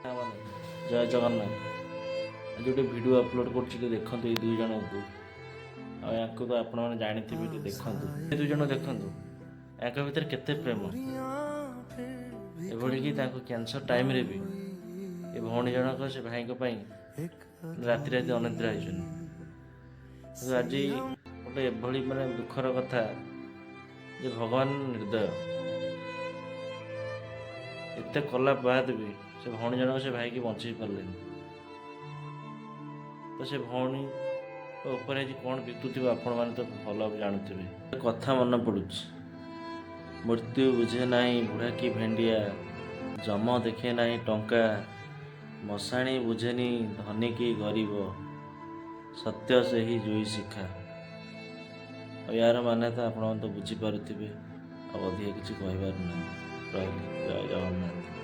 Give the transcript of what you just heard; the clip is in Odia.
ଜୟ ଜଗନ୍ନାଥ। ଆଜି ଗୋଟେ ଭିଡ଼ିଓ ଅପଲୋଡ଼ କରୁଛି, ଟିକେ ଦେଖନ୍ତୁ ଏଇ ଦୁଇ ଜଣଙ୍କୁ। ଆଉ ୟାଙ୍କୁ ତ ଆପଣମାନେ ଜାଣିଥିବେ। ଟିକେ ଦେଖନ୍ତୁ, ଏ ଦୁଇ ଜଣ ଦେଖନ୍ତୁ, ୟାଙ୍କ ଭିତରେ କେତେ ପ୍ରେମ। ଏଭଳିକି ତାଙ୍କୁ କ୍ୟାନ୍ସର ଟାଇମ୍ରେ ବି ଏ ଭଉଣୀ ଜଣକ ସେ ଭାଇଙ୍କ ପାଇଁ ରାତି ରାତି ଅନିଦ୍ରା ହେଇଛନ୍ତି। କିନ୍ତୁ ଆଜି ଗୋଟେ ଏଭଳି ମାନେ ଦୁଃଖର କଥା ଯେ ଭଗବାନ ନିର୍ଦ୍ଦୟ। ଏତେ କଲା ବାଦ ବି ସେ ଭଉଣୀ ଜଣକ ସେ ଭାଇକି ବଞ୍ଚେଇ ପାରିଲେନି। ତ ସେ ଭଉଣୀ ଉପରେ ଆଜି କ'ଣ ବିତୁଥିବ, ଆପଣମାନେ ତ ଭଲ ଭାବେ ଜାଣୁଥିବେ। କଥା ମନେ ପଡ଼ୁଛି, ମୃତ୍ୟୁ ବୁଝେ ନାହିଁ ବୁଢ଼ା କି ଭେଣ୍ଡିଆ, ଯମ ଦେଖେ ନାହିଁ ଟଙ୍କା, ମଶାଣି ବୁଝେନି ଧନୀ କି ଗରିବ, ସତ୍ୟ ସେହି ଜୁଇ ଶିଖା। ଆଉ ୟାର ମାନେ ତ ଆପଣମାନେ ତ ବୁଝିପାରୁଥିବେ। ଆଉ ଅଧିକା କିଛି କହିବାର ନାହିଁ। ରହିଲି, ଜୟ ଜଗନ୍ନାଥ।